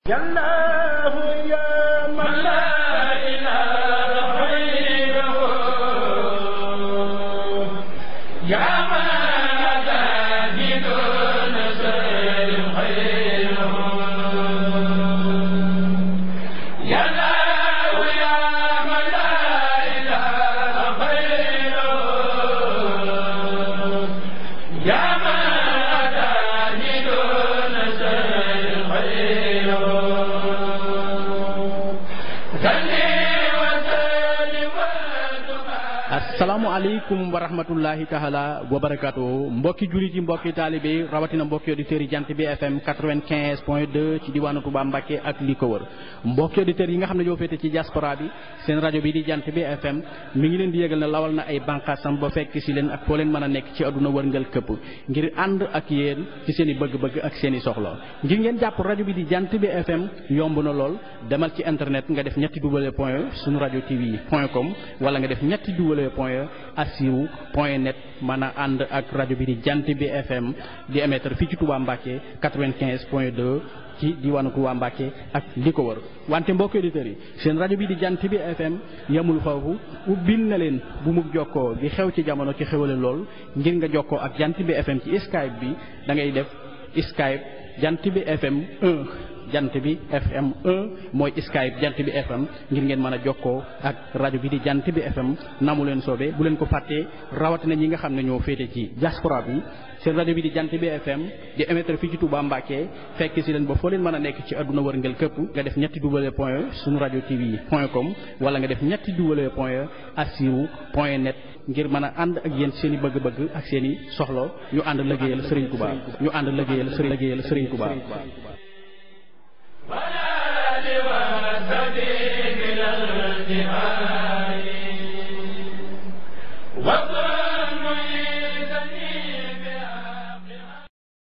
يالله يا من لا إله غيره يا من أتاني دون سر غيره يالله يا من لا إله غيره يا من أتاني دون سر غيره asalaamaaleykum wa rahmatullahi taala wa barakaatu mbokki jullit yi mbokki taalibe yi rawatina mbokki auditeurs yi jant bi FM 95.2 ci diwaanu Touba Mbacké ak li ko wër mbokki auditeurs yi nga xam ne ñoo féete ci diaspora bi seen rajo bi di jant bi FM mi ngi leen di yëgal ne lawal na ay bànqaasam ba fekk si leen ak foo leen mën a nekk ci àdduna wërngal këpp ngir ànd ak yéen ci seen i bëgg-bëgg ak seen i soxla ngir ngeen jàpp rajo bi di jant bi FM yomb na lool demal ci internet nga def ñetti www.sunuradio.tv.com wala nga def ñetti www.assirou.net mën a ànd ak rajo bi di jant bi FM di émettre fii ci Touba Mbacké 95.2 ci diwaanu Touba Mbacké ak li ko wër wante mbokki auditeurs yi seen rajo bi di jant bi FM yemul foofu ubbil na leen bu mu jokkoo gi xew ci jamono ci xewale lool ngir nga jokkoo ak jant bi FM ci Skype bi da ngay def Skype jant bi FM 1 jant bi FM 1 mooy Skype jant bi FM ngir ngeen mën a jokkoo ak rajo bi di jant bi FM namu leen soobee bu leen ko fàttee rawatina ñi nga xam ne ñoo féete ci diaspora bi seen rajo bi di jant bi FM di émettre fii ci Touba Mbacké fekk si leen ba foo leen mën a nekk ci àdduna wërngal këpp nga def ñetti www.sunuradio.tv.com wala nga def ñetti www.assirou.net ngir mën a ànd ak yéen seen i bëgg-bëgg ak seen i soxla ñu ànd liggéeyal Serigne Touba ñu ànd liggéeyal Serigne Touba. ولا